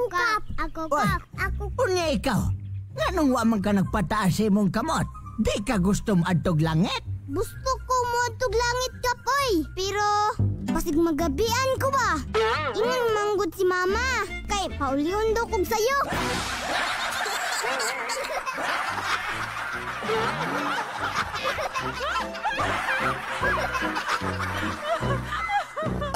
Kap. Ako kap. Ako. Unya ikaw, nganong wa man ka nagpataas sa imong kamot? Di ka gusto moadtog langit? Gusto ko moadtog langit, Kap, oy. Pero basig magabian ko ba? Ingon manggod si mama. Kay paulion daw kog sayo.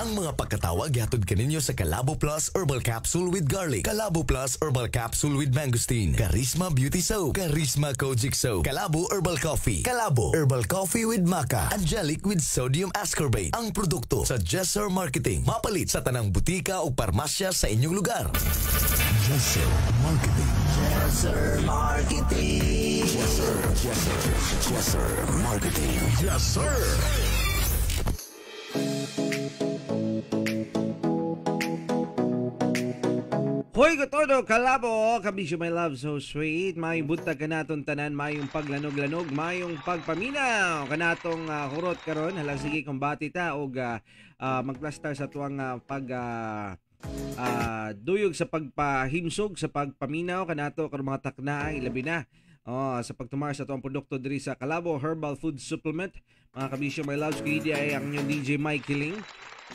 Ang mga pagkatawa gihatod kaninyo sa Kalabo Plus Herbal Capsule with Garlic, Kalabo Plus Herbal Capsule with Mangosteen, Charisma Beauty Soap, Charisma Kojic Soap, Kalabo Herbal Coffee, Kalabo Herbal Coffee with Maca, Angelic with Sodium Ascorbate. Ang produkto sa Jesser Marketing. Mapalit sa tanang butika o parmasya sa inyong lugar. Jesser Marketing. Jesser Marketing. Jesser, Jesser, Jesser Marketing. Jesser. Hoy gotodo kalabo kabisyo my love so sweet, mayong buntag kanaton tanan, mayong paglanog-lanog, mayong pagpaminaw kanatong hurot karon. Hala sige, kumbati ta og magplastar sa tuang pag duyog sa pagpahimsog sa pagpaminaw kanato karon mga takna, ilabi na sa pagtumar sa tuang produkto diri sa Kalabo Herbal Food Supplement. Mga kabisyo my loves, kini ay ang inyong DJ Mike Kiling.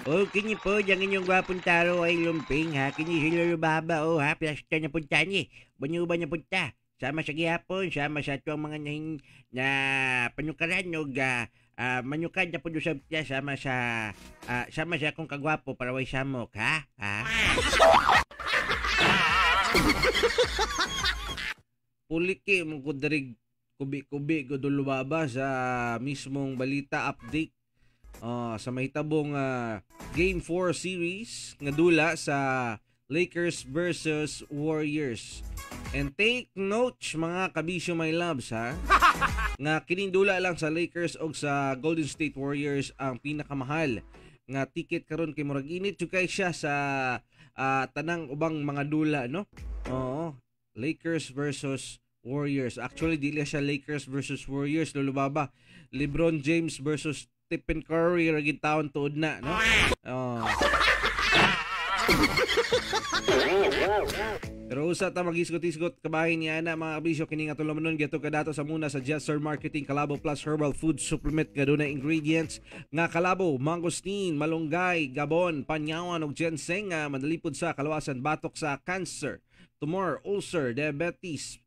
O, kini po, ang inyong gwapong taro ay lumping, ha? Kini si Lolo Baba, o, ha? Plasta na punta ni. Banyuba na punta. Sama sa gihapon, sama sa tuwang mga nahin, na panukaran, og manukad na po doon sa sama sa akong kagwapo para way samok, ha? Ha? Puliki mo ko darig kubi-kubi ko Lolo Baba sa mismong balita update. Sa mahitabong Game 4 series nga dula sa Lakers versus Warriors. And take notes mga kabisyo my loves, ha? Nga kining dula lang sa Lakers og sa Golden State Warriors ang pinakamahal nga ticket karon kay murag init jud kay siya sa tanang ubang mga dula, no? Oo, Lakers versus Warriors. Actually dili siya Lakers versus Warriors, Lolo Baba. LeBron James versus Stephen Curry ra gid taon tuod na, no? Oh. Pero usa ta magisgot-isgot kabahin niya na mga kabisyo kini nga tulumanon giadto kadato sa muna sa Jesser Marketing Kalabo Plus Herbal Food Supplement nga dunay ingredients nga kalabo, mangosteen, malunggay, gabon, panyawan ug ginseng nga madalipod sa kalawasan batok sa cancer, tumor, ulcer, diabetes,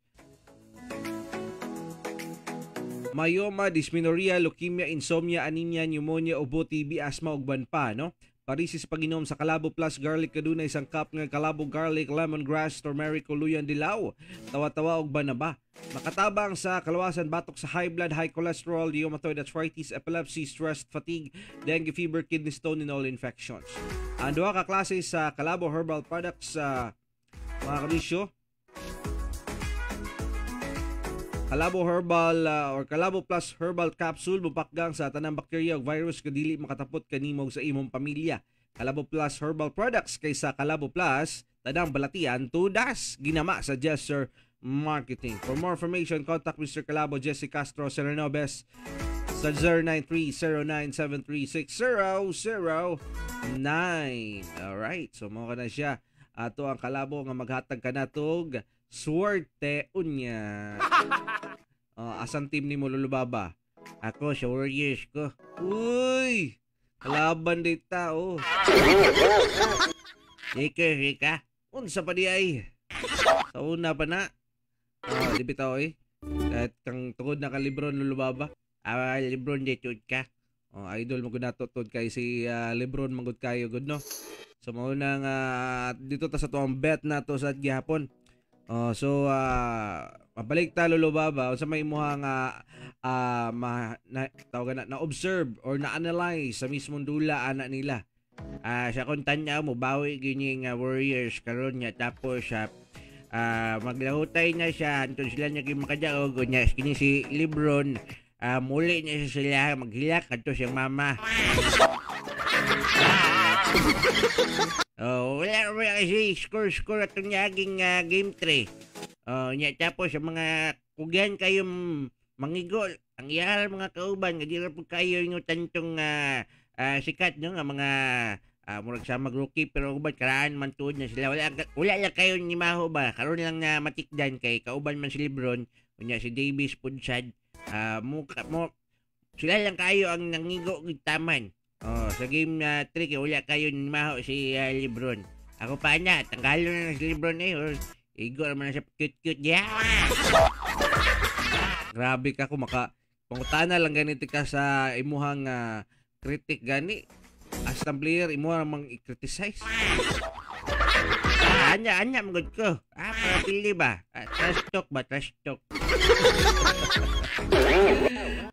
myoma, dysmenorrhea, leukemia, insomnia, anemia, pneumonia, ubo, TB, asthma ug uban pa, no? Parisis pag-inom sa Kalabo Plus Garlic kadunay isang cup nga Kalabo Garlic, lemongrass, turmeric, luyan dilaw, tawa-tawa ug banaba. Makatabang sa kalawasan batok sa high blood, high cholesterol, rheumatoid arthritis, epilepsy, stress, fatigue, dengue fever, kidney stone, and all infections. Ang duha ka klase sa Kalabo Herbal Products sa mga kabisyo, Kalabo Herbal or Kalabo Plus Herbal Capsule mupakgang sa tanang bakterya ug virus nga dili makatapot kanimo sa imong pamilya. Kalabo Plus Herbal Products kaysa Kalabo Plus tanang balatian tudas ginama sa Jesser Marketing. For more information, contact Mr. Kalabo Jesse Castro Serenobes sa 0930-973-6009. Alright, so mao ka na siya. Ato ang Kalabo nga maghatag ka natog swerte unya. Asan team ni mo Lolo Baba? Ako sa Warriors ko. Uy! Kalaban dita, oh. Lakers, Rika. Unsa pa di ay? Sa una pa na. Di bitaw eh. Kahit kang tungod na ka Lebron Lolo Baba. Lebron di tuod ka. Oh, idol mo gud nato tuod kay si Lebron magud kayo gud, no. So mao nang dito ta sa tuang bet nato sa gihapon. So mabalik ta Lolo Baba unsa may imuha nga na observe or na analyze sa mismong dula ana nila. Sa akong tan-aw mo bawi gyud nga Warriors karon nga tapos maglahutay na siya anton sila niya gyud makadaog unya kini si LeBron muli niya sila maghilak kadto siyang mama. Oh, wala kasi score atong yaging game 3. Oh, nya tapos sa mga kugan kayo mangigol, ang iyal mga kauban nga di ra pud kayo inyo tantong sikat, no, nga mga Murag sa mag-rookie pero uban karaan man tuod na sila. Wala wala lang kayo ni Maho ba. Karon lang na matikdan kay kauban man si LeBron, unya si Davis pud sad. Mo, mo sila lang kayo ang nangigo og taman. Oh, sa game na 3 kay wala kayo ni Maho si LeBron. Ako pa na, tanggalon na si LeBron eh. Or, igo naman na siya cute-cute. Yeah! Grabe ka kung maka pangutana lang ganito ka sa imuhang critic gani. As ang player, imuha namang i-criticize. Anya, anya, magod ko. Para pili ba? Trash talk ba? Trash talk.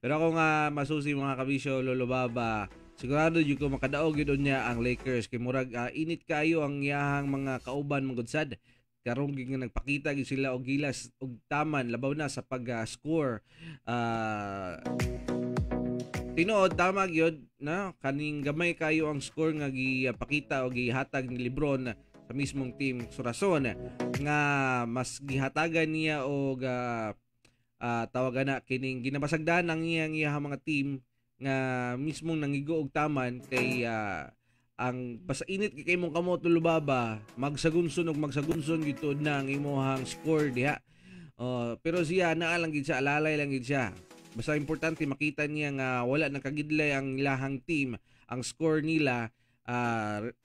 Pero ako nga masusi mga kabisyo, Lolo Baba, sigurado jud ko makadaog yun niya ang Lakers kay murag init kayo ang iyahang mga kauban manggod sad. Karong gid nga nagpakita gid sila og gilas og taman labaw na sa pag-score. Tinuod tama gyud na kaning gamay kayo ang score nga gipakita o gihatag ni LeBron sa mismong team. So rason nga mas gihatagan niya og tawagan na kining ginabasagdan ang iyang iyang mga team nga mismong nangigo og taman kay ang basta init kay imong kamot, Lolo Baba, magsagunson og magsagunson gitod na ang imuhang score diha. Pero siya naa lang gid siya, alalay lang gid siya. Basta importante makita niya nga wala nakagidlay ang ilahang team, ang score nila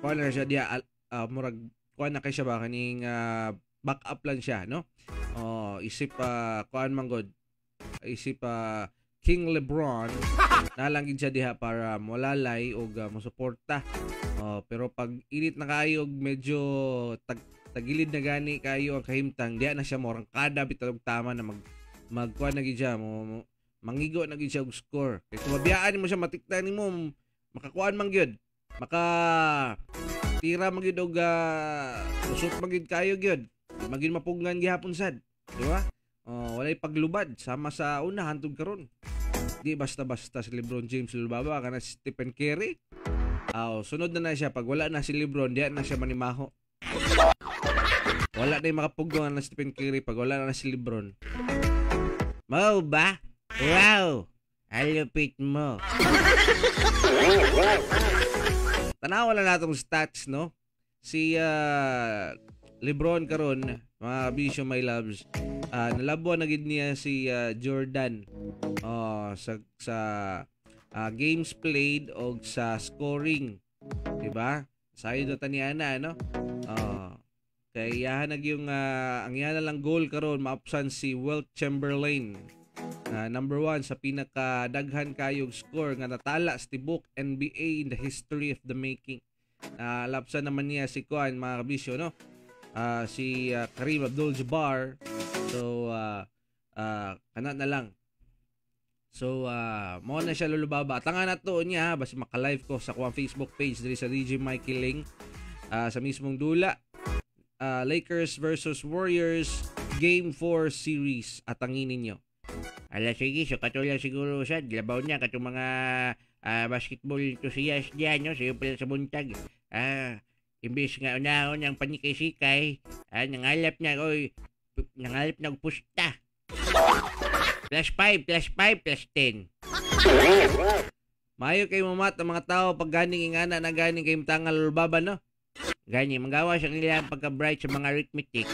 kuan na siya diha, murag kuan na kay siya ba kaning backup lang siya, no? Oh, isip kuan man god. Isip King LeBron nalang gid siya diha para molalay og mosuporta. Pero pag init na kayo medyo tagilid na gani kayo ang kahimtang, diha na siya morangkada bitaw og tama na magkuan na gid siya mo mangigo na gid siya og score. Kay kung mabiyaan nimo siya matikta nimo makakuan man gyud. Maka tira man gyud og usot man gyud kayo gyud. Magin mapugnan gihapon sad, di ba? Walay paglubad sama sa una hantod karon. Di basta-basta si LeBron James, Lolo Baba, kana si Stephen Curry. Sunod na na siya pag wala na si LeBron, diha na siya manimaho. Wala na yung makapugong na Stephen Curry pag wala na si LeBron. Mo ba? Wow! Alupit mo. Tanawa na natong stats, no? Si LeBron karon, mga bisyo my loves, nalabuan na gid niya si Jordan sa games played og sa scoring, di ba? Sayo do taniana, no? Kay iyahan nag yung ang iyahan na lang goal karon maapsan si Wilt Chamberlain. Number 1 sa pinakadaghan kayog score nga natala sa tibok NBA in the history of the making. Lapsan naman niya si kuan mga kabisyo, no? Si Kareem Abdul-Jabbar. So kana na lang. So mo na siya, Lolo Baba. Tanga na to niya basta maka-live ko sa kuang Facebook page diri sa DJ Mikey Ling sa mismong dula. Lakers versus Warriors Game 4 series, atangin ninyo. Ala sige, so katulad siguro sad labaw niya katong mga basketball enthusiast diyan, no, sayo pala sa buntag. Imbes nga unahon ang panikay-sikay, nangalap na oy, nangalap na og pusta. Plus 5, plus 5, plus 10. Maayo kay mamat ang mga tao pag ganing ingana na ganing kay tangal, Lolo Baba, no? Gani, manggawa sa kanila ang pagka-bright sa mga arithmetic.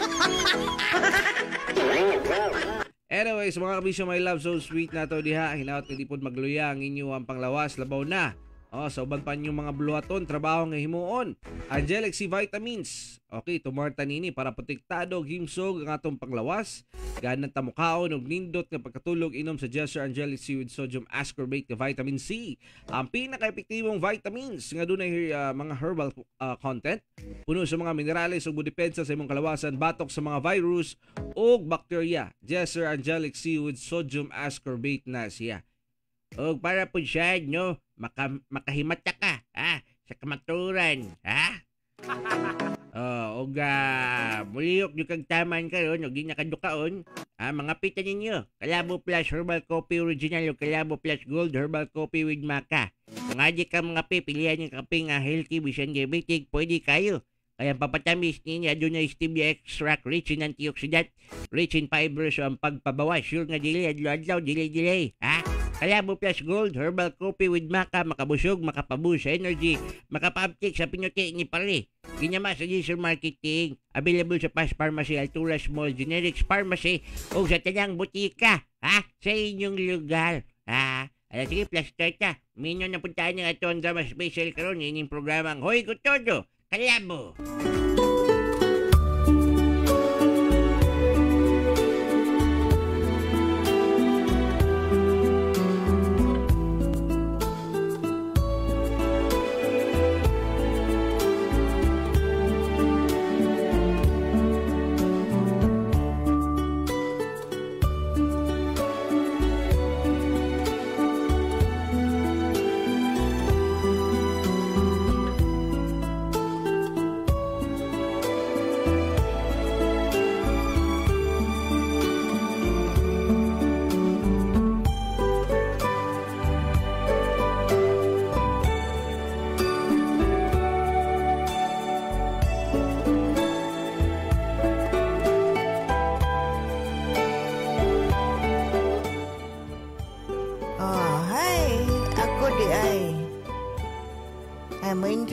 Anyways, mga kabisyo, my love, so sweet na to diha. Hinaot nga di pod magluya ang inyo ang panglawas, labaw na. Sa uban pa ninyong mga buluhaton, trabaho nga himuon. Angelic C Vitamins. Okay, tumarta nini para protektado himsog ang atong panglawas. Ganan ta mukaon og nindot nga pagkatulog, inom sa Jesser Angelic C with sodium ascorbate nga vitamin C. Ang pinaka-epektibong vitamins nga dunay mga herbal content, puno sa mga minerales ug depensa sa imong kalawasan batok sa mga virus ug bakterya. Jesser Angelic C with sodium ascorbate na siya. Og para po siya, no, makahimata ka, ha, sa kamaturan, ha? Og muliyok yung kag taman karon og di nakadukaon, mga pita ninyo. Kalabo Plus Herbal Coffee Original o Kalabo Plus Gold Herbal Coffee with Maca. Kung adi ka mga pe, pilihan yung kape nga healthy, bisan diabetic, pwede kayo. Kaya papatamis ninyo, adunay stevia extract, rich in antioxidant, rich in fiber, so ang pagpabawas, sure nga dili, adlaw-adlaw, dili-dili, ha? Kalabo Plus Gold Herbal Coffee with Maca, makabusog, makapaboost sa energy, makapauptik sa pinuti ni pare. Ginyama sa Jason Marketing. Available sa Pass Pharmacy, Altura Small Generics Pharmacy o sa tanang butika, ha? Sa inyong lugar, ha? Ala, sige, plus 30. Minyo na puntahan ng atong drama special karon ining programang Hoy Kutodo, Kalabo.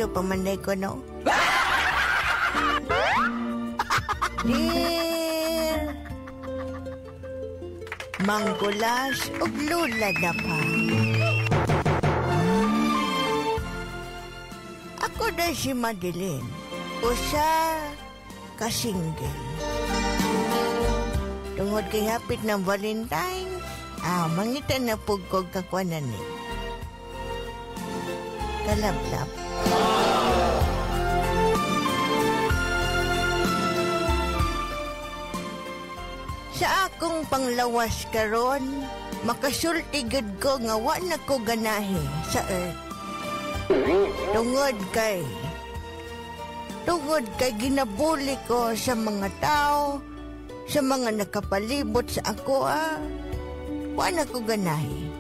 Pamanay ko, no? Dear Mangkulas ug Lula na pa. Ako na si Madeline, usa ka single. Tungod kay hapit ng Valentine, mangita na pug kog kakwanan ni. Kalablab. Sa akong panglawas karon, makasulti gud ko nga wa na ko ganahi sa earth. Tungod kay ginabuli ko sa mga tao, sa mga nakapalibot sa ako, wa na ko ganahi.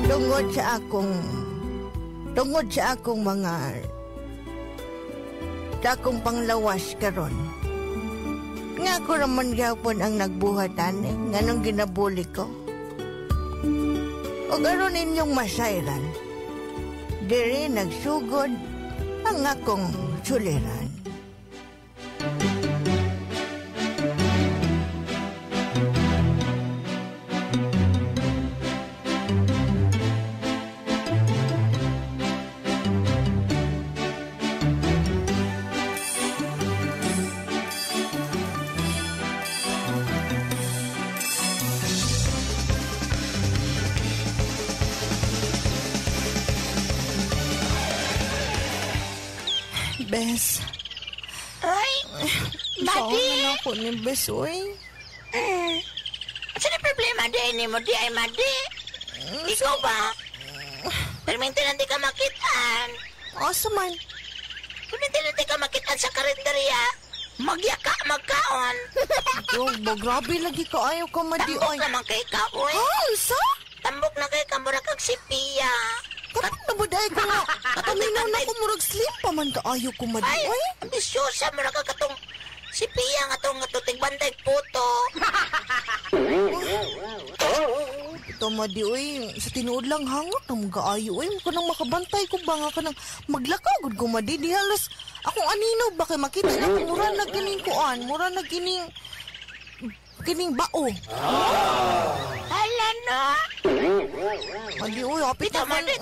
Tungod sa akong mga sa akong panglawas karon. Nga ako raman gapon ang nagbuhat ani, nganong ginabuli ko. O aron inyong masayran, diri nagsugod ang akong suliran. Bes. Ay, Madi! Saan ako ni Bes, uy? Saan ang problema din mo di ay, Madi? Ikaw ba? Perminti na di ka makitaan. Asa man? Perminti na di ka makitaan sa karinderya. Magyaka, magkaon. Yo, grabe lagi ka ayaw ka, Madi. Tambok naman kay ka, uy. Ha, unsa? Tambok na kay ka, mura kag sipiya. Kapag nabuday ko nga, paminaw na ko murag slim pa man kaayo ko, Madi. Ay, ambisyosa, mura ka katong si Pia nga itong tutig-banday puto. Ito, Madi, uy, sa tinuod lang hangak na mga kaayo, uy. Kanang makabantay ko ba nga kanang maglakagod ko, Madi. Di halos, akong anino ba kay makita na ko, mura na kining kuan, mura na kining bao. Hala no. Madi, uy, hapit na naman. Madi,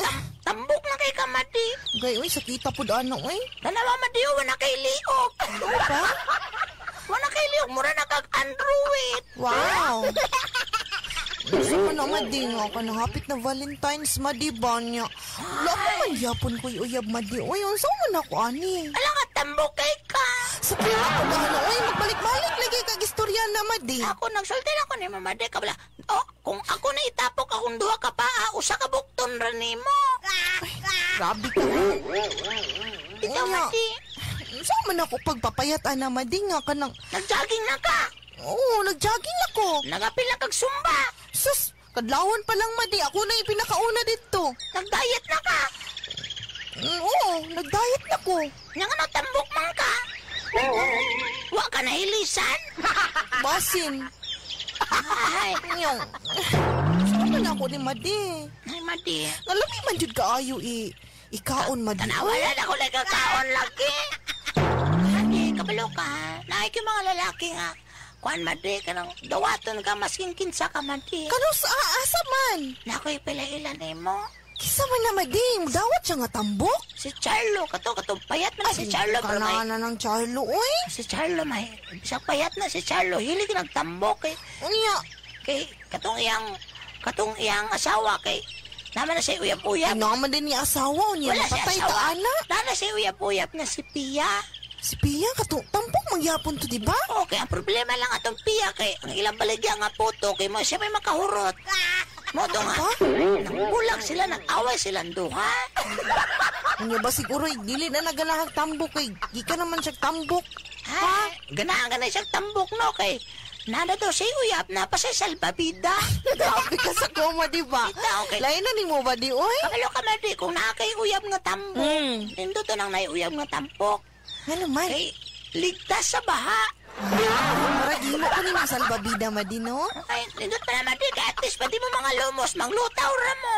tambok na kay ka, Madi. Gay, uy, sakita po daan na, uy. Tanawa, Madi, wala kay liog. Pa? Wala kay liog, mura na kag Android. Wow. Gusto mo na, Madi, nga ka na hapit na Valentine's, Madi, ba niya? Wala ko man yapon ko'y uyab, Madi. Uy, unsa man ako, ani? Ala nga, tambok kay ka. Sa pila ko na, ano, uy, magbalik-balik lagi kag istorya na, Madi. Ako, nagsulti na ako ni Mama Madi, kabla. Oh, kung ako na itapok akong duha ka pa, usa ka bukton ra nimo. Ay, grabe ka. Ikaw, Madi. Saan man ako pagpapayat, ana, Madi, nga ka nang... Nag-jogging na ka? Oo, nag-jogging ako. Nagapila kag sumba. Sus, kadlawon pa lang, Madi. Ako na ipinakauna dito. Nag-diet na ka? Oo, nag-diet na ko. Nga nga tambok man ka. Wa ka nahilisan? Basin. Ay. Nyong. Saan na ko ni Madi. Ay, Madi. Nalami man jud kaayo ikaon, Madi. Tanawa na ako lang kakaon lagi. Madi, kabalo ka. Naay yung mga lalaki nga. Kuan, Madi, kanang dawaton ka, maskin kinsa ka, Madi. Kanus asa man? Nakoy pila-ila nimo. Kisa man na, Madi, dawat siya nga tambok. Si Charlo, kato payat man si Charlo. Pero may, Kana ng Charlo, uy. Si Charlo, may, bisag payat na si Charlo. Hilig nagtambok, eh. Unya. Kay, katong iyang asawa, kay, naman na siya uyap-uyap. Naman din niya asawa, unya, wala siya napatay asawa. ta, ana. Nana siya uyap-uyap na si Pia. Si Pia, katong tampok magyapon to, di ba? Okay, ang problema lang atong Pia kay ang ilang baligya nga puto kay mo siya may makahurot. Mo do nga. Nangbulag sila, nag-away silang duha. Unya ba siguro dili na naganahag tambok kay gikan naman siya tambok. Ha? Ganahan ka na siyang tambok no kay nana daw siya uyap na pa siya salbabida. Grabe ka sa koma, di ba? Okay. Lain na nimo ba di, oy? Kabalo ka man di kung naa kay uyab nga tambok. Nindot to nang naiuyab nga tambok. Ano man? Kay ligtas sa baha. Marag himo ko ni mong salbabida, Madi, no? Ay, nindot pa naman di. At least pati mo mga lumos, manglutaw ra mo.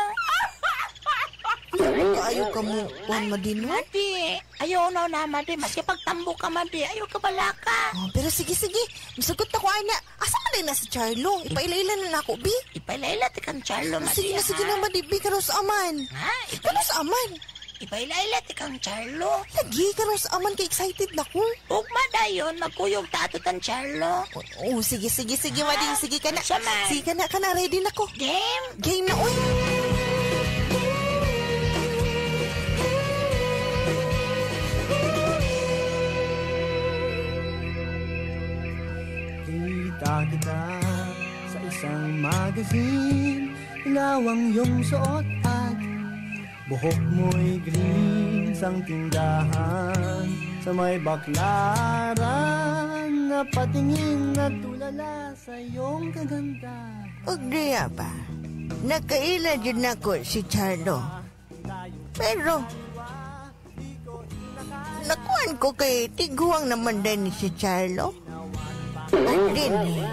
Kaayo ka mo, Juan, Madi, no? Madi, ayaw na na, Madi. Maski pagtambo ka, Madi, ayaw ka balaka. Oh, pero sige, sige. Misugot na ko, ana. Asa man din na si Charlo? Ipaila-ila na nako, bi. Ipaila-ila ti kang Charlo, Madi. Sige na, sige na, Madi, bi. Karos aman. Ha? Karos aman. Ipaila-ila ti kang Charlo. Lagi, karos aman kay excited na ko. Ugma dayon, magkuyog ta ato tan Charlo. Oh, sige, sige, sige, Madi. Sige ka na. Sama. Sige ka na, ready na ko. Game? Game na, uy. Kita kita sa isang magazine, ilaw ang iyong suot at buhok mo'y green. Sang tindahan sa may baklaran, napatingin at tulala sa iyong kaganda. Ug diya ba, nakaila dyan ako si Charlo. Pero, nakuan ko kay tiguang naman din si Charlo. Ug din eh.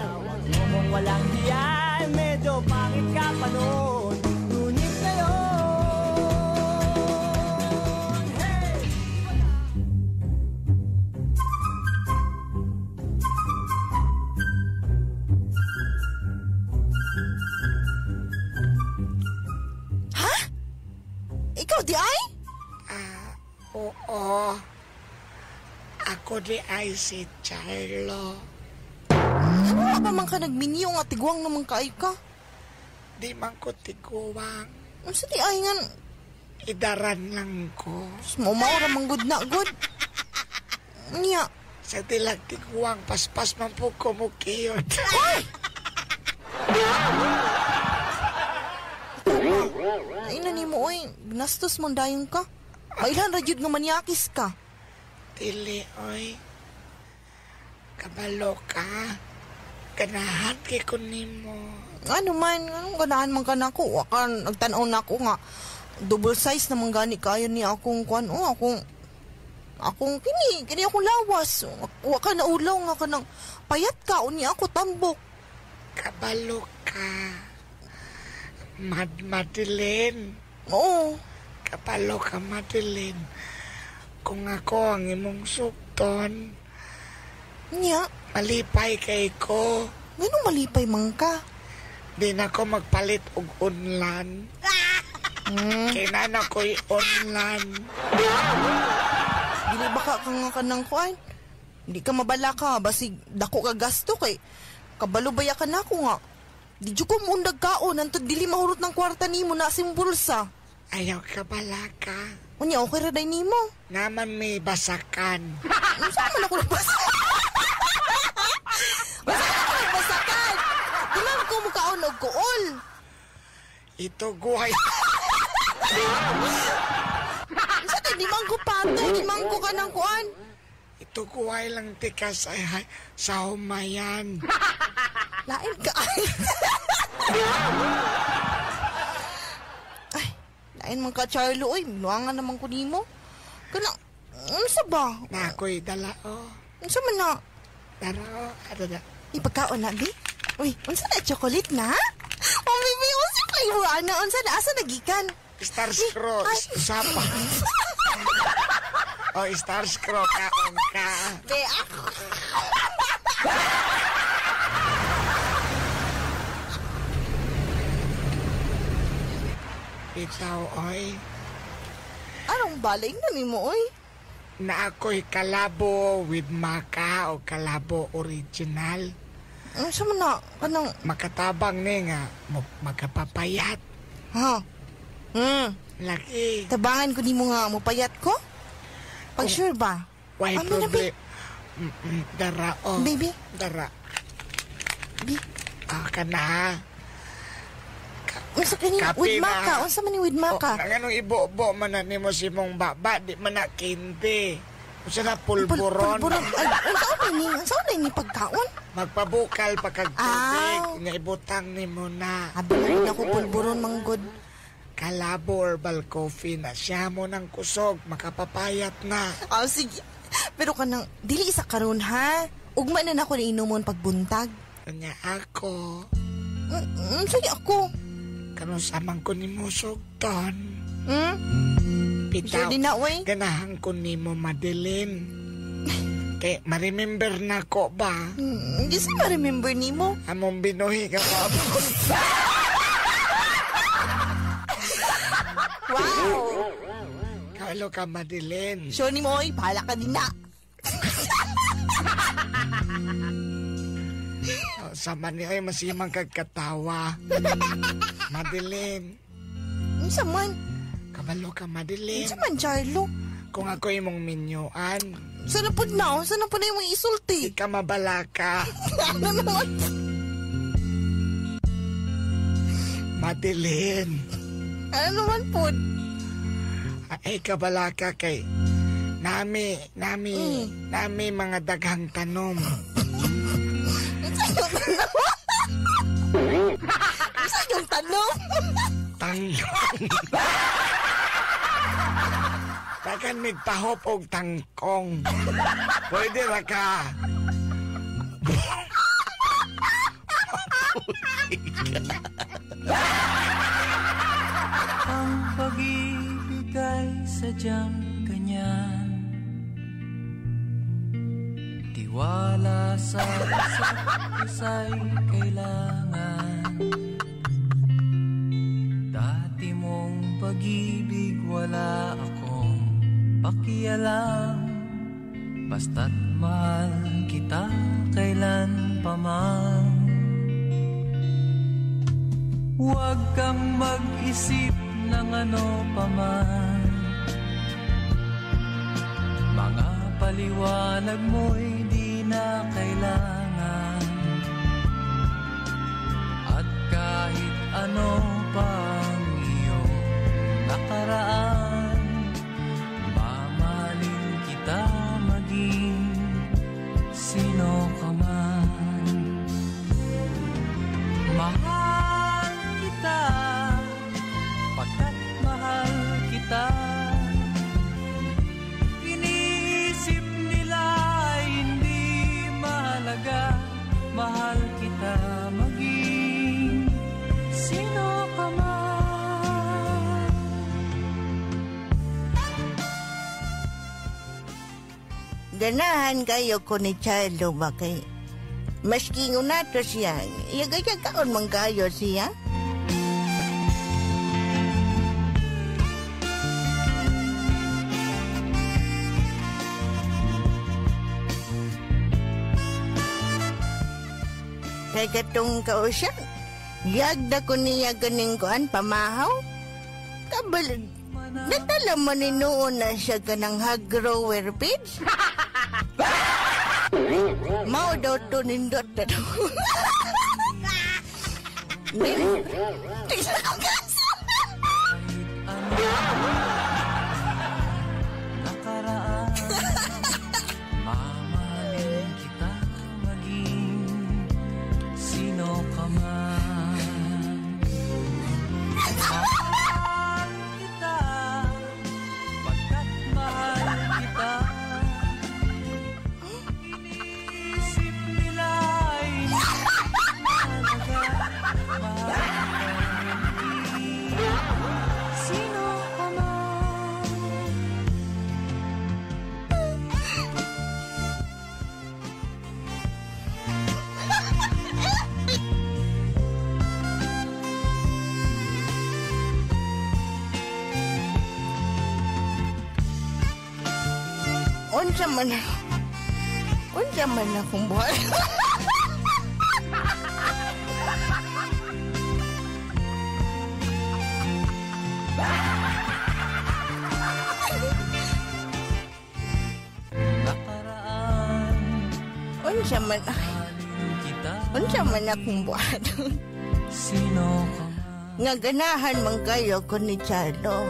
Mong walang hiya, medyo pangit ka pa noon. Ngunit ngayon, hey! Ha? Ikaw di ay? Oo. Ako di ay si Charlo. Ano ba man ka nagminyo nga tiguang naman kaay ka? Di man ko tiguang. Unsa di ay nga? Idaran lang ko. Maumaura man good na good. Niya. Sa tilag tiguang, paspas man po kumukiyot. Ay! Ay na nimo oy, binastos man dayon ka. Mailhan ra jud nga manyakis ka. Dili oy. Kabalo ka. Ganahan kay ko nimo. Ano man, anong ganahan man ka nako? Wa ka nagtan-aw nako nga double size naman gani kayo ni akong kuan o akong kini akong lawas. Wa ka naulaw nga kanang payat ka unya ako tambok. Kabalo ka. Madeline. Oo. Kabalo ka, Madeline. Kung ako ang imong sukton, Nya, malipay kay ko. Nganong malipay man ka? Di na ko magpalit og unlan. Kay na ko'y unlan. Dili ba ka nga kanang kuan? Hindi ka mabala ka, basig dako ka gasto kay kabalo baya ka na ako nga. Di jud ko muundag kaon, antod dili mahurot ng kwarta nimo na sa bulsa. Ayaw ka balaka. Unya, okay ra day nimo. Naman may basakan. Unsa man ako nagbasakan? Unsa man ako nagbasakan? Di man ko mukaon og kuol. Ito guhay. Unsa kay di man ko pato, di man ko kanang kuan. Ito guhay lang tika sa humayan. Lain ka ay. Ay, lain man ka Charlo oy, luangan naman ko nimo. Kana unsa ba? Na ako'y dala o. Unsa man na? Dara o, ada da. Ipagkaon na, bi? Uy, unsa na chocolate na? Oh, baby, unsa Unsa mo ana? Unsa na asa nagikan? Star Scroll, sapa. Oh, Star Scroll kaon ka. Be ako. Bitaw, oy. Anong balay na nimo, oy? Na ako'y kalabo with maka o kalabo original. Unsa man na kanang makatabang ni nga makapapayat. Ha? Laki. Tabangan ko nimo nga mopayat ko? Pag sure ba? Why problem? Dara oh. Baby. Dara. Bi. Ah, kana. Unsa kani with maka? Unsa man ni with maka? Oh, nganong ibo-bo man na nimo si mong baba, di man na kindi. Unsa na pulburon? Pulburon. Ay, unsa ni? Unsa ni pagkaon? Magpabukal pa kag tubig, nga ibutang nimo na. Abi na ko pulburon manggod. Kalabo herbal coffee na siya mo ng kusog, makapapayat na. Ah, sige. Pero kanang dili isa karon ha. Ugma na nako ni inumon pagbuntag. Nya ako. Sige ako. Karon samang ko nimo sugton. Bitaw. Sure din na, oy. Ganahan ko nimo Madeline. Kay ma-remember na ko ba? Hindi sa ma-remember nimo. Among binuhi ka pa. Wow! Kalo ka, Madeline. Sure ni mo, oy. Bahala ka din na. Oh, sama ni ay masimang kagkatawa. Madeline. Unsa man? Kabalo ka, Madeline. Unsa man, Charlo? Kung ako imong minyuan. Sana po na, sana po na yung isulti. Di ka mabalaka. Ano naman? Madeline. Ano naman po? Ay, kabalaka kay nami mga daghang tanom. Saan yung tanom? Tangkong. Dagan migpahop og tangkong. Pwede ra ka. Ang pag-ibig ay sadyang ganyan. Tiwala sa isa't isa'y kailangan. Dati mong pag-ibig wala akong pakialam. Basta't mahal kita kailan pa man. Huwag kang mag-isip ng ano pa man. Mga paliwanag mo'y di na kailangan. At kahit ano pa ang iyong nakaraan, mamahalin kita maging sino ka man. Mahal kita, pagkat mahal kita. Iniisip nila ay hindi mahalaga. Mahal kita maging sino ka man. Ganahan kayo ko ni Charlo ba kay maski nato siya, yagayagaon man kayo siya. Kay katong kausya, yagda ko niya ganing kuan pamahaw. Kabal, natala mo ni noon na siya kanang hag grower page. Mao daw to nindot na to. Tignan ko kaso. Nakaraan, mamahalin kita maging sino ka man. Mahal kita, pagkat mahal kita. Iniisip nila ay mahalaga. Mahal kita maging Unsa man akong buhat. Unsa man akong buhat. Sino ka? Nga ganahan man kayo ko ni Charlo.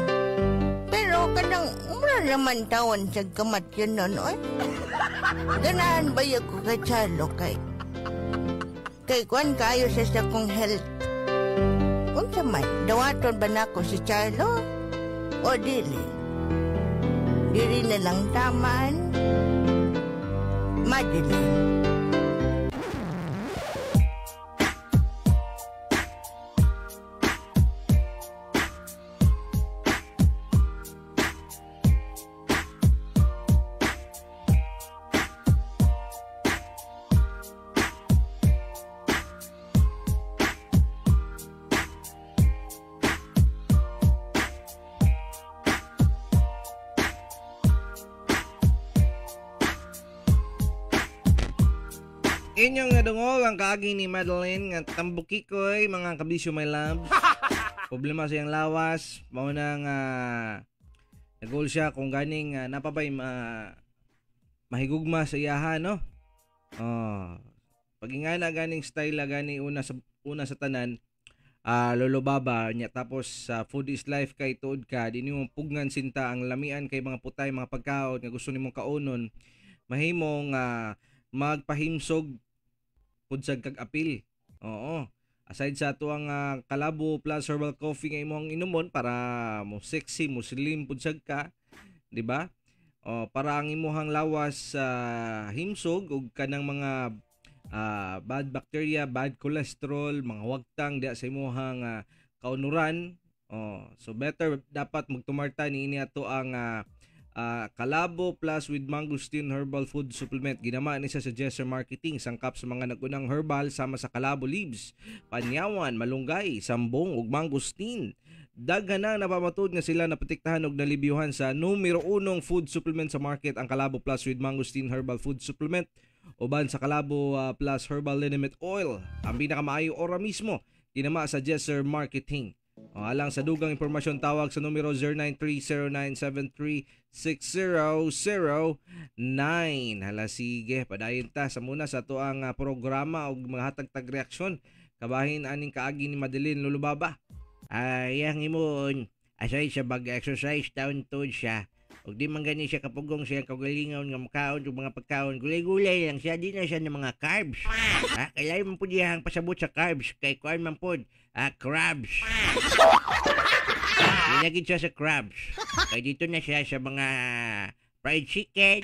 Pero kanang mura naman tawon sa kamat yun nun, oy. Ganahan ba yun ko kay Charlo kay? Kay kuan kayo sa akong health. Unsa man, dawaton ba nako si Charlo? O dili? Dili na lang taman. Madeline. Inyong nadungog ang kaagi ni Madeline nga tambukikoy mga kabisyo my love. Problema sa iyang lawas, mao nang nag-goal siya kung ganing napabay mahigugma sa iyaha, no? Oh, pag-ingana ganing style gani una sa tanan, Lolo Baba nya tapos sa food is life kay tuod ka di nimo pugnan sinta ang lamian kay mga putay mga pagkaon nga gusto nimong kaonon, mahimong magpahimsog pud sad kag apil. Oo. Aside sa atuang Kalabo Plus Herbal Coffee nga imong inumon para mo sexy, mo slim pud sad ka, di ba? O para ang imuhang lawas sa himsog ug kanang mga bad bacteria, bad cholesterol, mga wagtang diya sa imuhang kaunuran. Oh, so better dapat magtumarta niini ato ang Kalabo Plus with Mangosteen Herbal Food Supplement. Ginama ni siya sa Jesser Marketing, sangkap sa mga nagunang herbal sama sa Kalabo Leaves, panyawan, malunggay, sambong ug mangosteen. Daghan na napamatud nga sila naprotektahan og nalibyuhan sa numero 1 food supplement sa market, ang Kalabo Plus with Mangosteen Herbal Food Supplement uban sa Kalabo Plus Herbal Liniment Oil. Ang pinakamaayo ora mismo, ginama sa Jesser Marketing. O, alang sa dugang impormasyon, tawag sa numero 0930-973-6009. Hala sige, padayon ta sa muna sa atoang programa og mga hatag-tag reaksyon kabahin aning kaagi ni Madeline, Lolo Baba. Ay, ang imon aside sa bag-exercise taon tuod siya. Og di man gani siya kapugong siyang kaugalingon nga makaon og mga pagkaon, gulay-gulay lang siya, di na siya ng mga carbs. Ha, kailangan man pud iyang pasabot sa carbs kay kuan man pud, crabs. Nilagid siya sa crabs. Kay dito na siya sa mga fried chicken.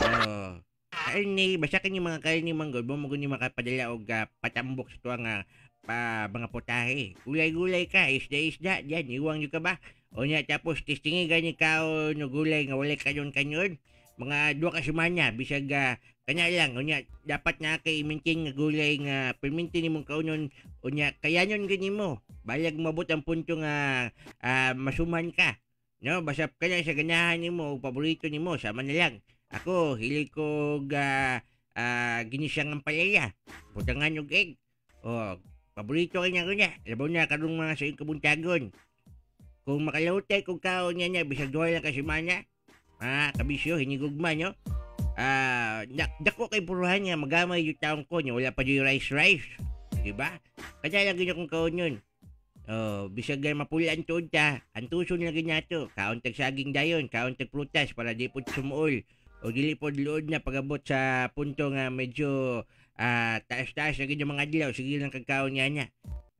Oh, karne, basta kini mga karne man gud, mo gud ni makapadala og patambok sa tuwa nga mga putahe. Gulay-gulay ka, isda-isda diyan, iwang nyo ka ba? O niya, tapos testingi gani kaon o gulay nga walay kanyon-kanyon. Mga 2 ka semana, bisag kanya lang. O niya, dapat na kay i-maintain nga gulay nga perminti nimong kaunon. O niya, kayanon gani mo. Balag mabot ang punto nga masuman ka. No, basta kanya sa ganahan nimo o paborito nimo, sama na lang. Ako, hilig ko ginisang ang palaya. Butangan og egg. O, paborito kanya ko niya. Labaw na karong mga sa iyong kabuntagon. Kung makalutay kung kaon niya niya, bisag 2 lang ka semana, kabisyo, hinigugma nyo. Dako kay puruhan niya, magamay yung taong ko niya, wala pa yung rice. Diba? Kanya lang ganyan kung kaon yun. Oh, bisag mapulaan tuod ta, antuson lang ganyan to. Kaon tag saging dayon, kaon tag prutas para di po sumuol. O dili po luod na pagabot sa punto nga medyo taas-taas na ganyan mga adlaw, sige lang kagkaon niya niya.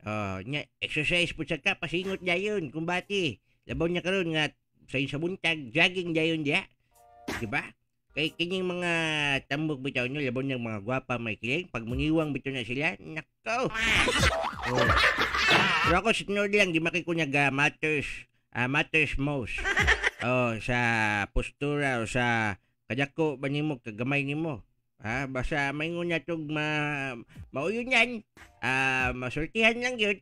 Oh, nya exercise po sa ka, pasingot dayon, kumbati. Labaw niya karon nga sa buntag, jogging dayon diya. Diba? Kay kining mga tambok bitaw nyo, labaw niyang mga gwapa may kiling, pag muniwang bitaw na sila, nakaw. Oh. Pero ako sa tinuod lang, di makikunag matters most. Oh, sa postura o sa kadako ba nimo, kagamay nimo. Ha, basta maingon na tog mauyon yan. Masultihan lang yun.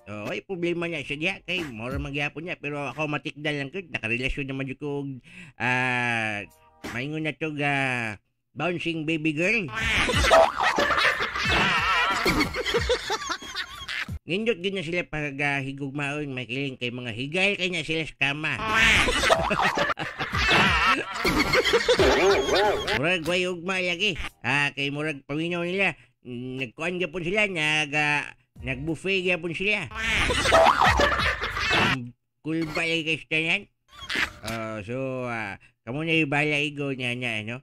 Oh, ay problema niya siya diha kay mura magyapon niya, pero ako matikdan lang gyud, nakarelasyon naman jud ko Maingon na to ga bouncing baby girl. Nindot gid na sila pagahigugmaon may kiling kay mga higay kay na sila sa kama. Murag way ugma lagi. Kay murag paminaw nila, nagkuan gyapon sila, nag-buffet gyapon sila. Kulba lagi kay tanan. So kamo na yung bala igo niya niya no.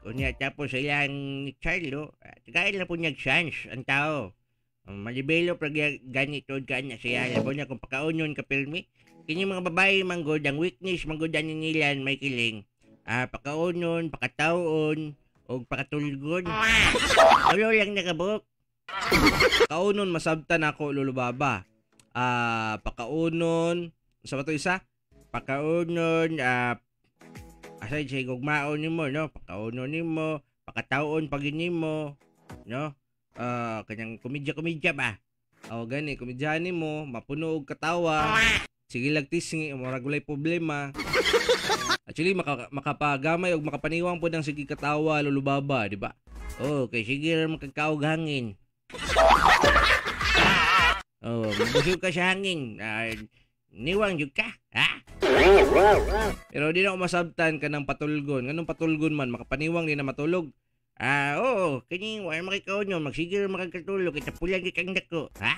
Unya tapos ilang Charlo, tagay lang po niyag chance ang tao. Malibelo pag ganito ka na siya. Labo niya kung pakaunon ka pirmi. Kini mga babae manggod, ang weakness manggod ani nila may kiling. Pakaunon, pakataon, o pakatulgon. Tulo lang nakabuok. Kaunon masabtan ako Lolo Baba. Pakaunon, sa ba to isa? Pakaunon, aside sa gugmaon nimo no, pakaunon nimo, pakataon pag nimo, no? Kanyang komedya-komedya ba? O gani, komedyahan nimo, mapuno og katawa. Sige lag tisngi, murag walay problema. Actually makapagamay og makapaniwang pod ang sige katawa Lolo Baba, di ba? Oh, kay sige ra makakaog hangin. Oh, mabusog ka sa hangin. Niwang jud ka, ha? Pero di na ako masabtan ka ng patulgon. Nganong patulgon man, makapaniwang di na matulog. Oo, kini wala makikaon nyo, magsigil makakatulog, kita pulang kang dako, ha?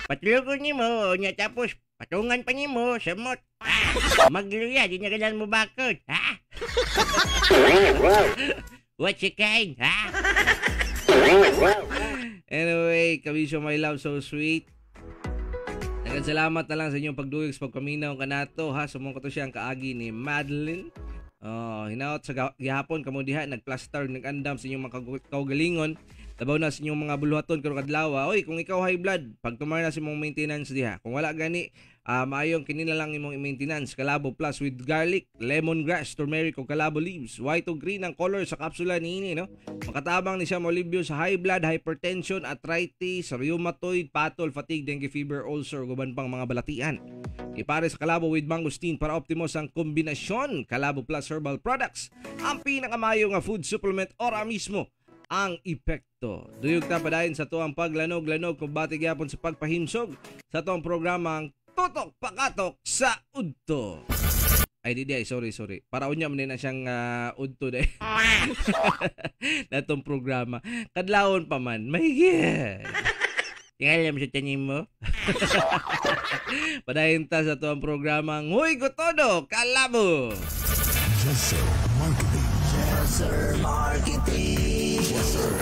Patulugon nimo, nya tapos patungan pa nimo, samot. Ha? Magluya, di na kailangan mo bakod, ha? What's your kind, ha? Anyway, kabisyo my love, so sweet. Daghang salamat na lang sa inyong pagduyog sa pagpaminaw kanato, ha? Sumong ko to siya ang kaagi ni Madeline. Hinaot sa gihapon kamo diha nagplaster nagandam sa inyong mga kaugalingon. Labaw na sa inyong mga buluhaton karong adlaw. Oy, kung ikaw high blood, pagtumar na sa imong maintenance diha. Kung wala gani, maayong kini na lang imong i-maintenance. Kalabo Plus with garlic, lemongrass, turmeric ug kalabo leaves. White o green ang color sa kapsula niini, no? Makatabang ni siya molibyo sa high blood, hypertension, arthritis, rheumatoid, patol, fatigue, dengue fever, ulcer ug uban pang mga balatian. Ipare sa Kalabo with mangosteen para optimos ang kombinasyon. Kalabo Plus Herbal Products, ang pinakamayo nga food supplement ora mismo ang epekto. Duyog ta padayon sa tuang paglanog-lanog kumbati gyapon sa pagpahimsog sa tuang programa ang Tutok Pakatok sa Udto. Ay di ay sorry. Para unya man na siyang udto day. Natong programa. Kadlawon pa man. Mahigit. Tingalam sa tanim mo. Padayon ta sa tuang programa ang Huy Gotodo Kalabo. Yes, sir. Marketing. Yes, sir. Marketing. Yes, sir.